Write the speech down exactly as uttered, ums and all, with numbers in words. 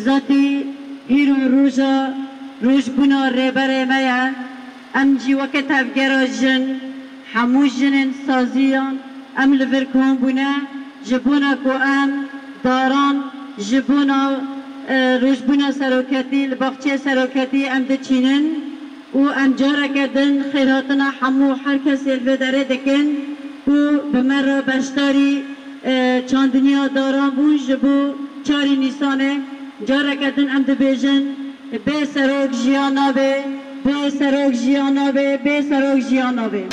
Zatî hîro roja rojbûna rêberê me ye. Em jî weke tevgera jin, hemû jinên saziyan em li vir kom bûne, ji bona ku em daran ji bona, e, rojbûna seroketî li baxçeyê seroketî em diçînin û em careke din xêrhatina hemû her kesê li vê derê dikin ku bi me re beşdarî, e, çandiniya daran bûn ji bo çarê Nîsanê. Careke din em dibêjin, bê serok jiyan nabe, bê serok jiyan nabe, bê serok jiyan nabe.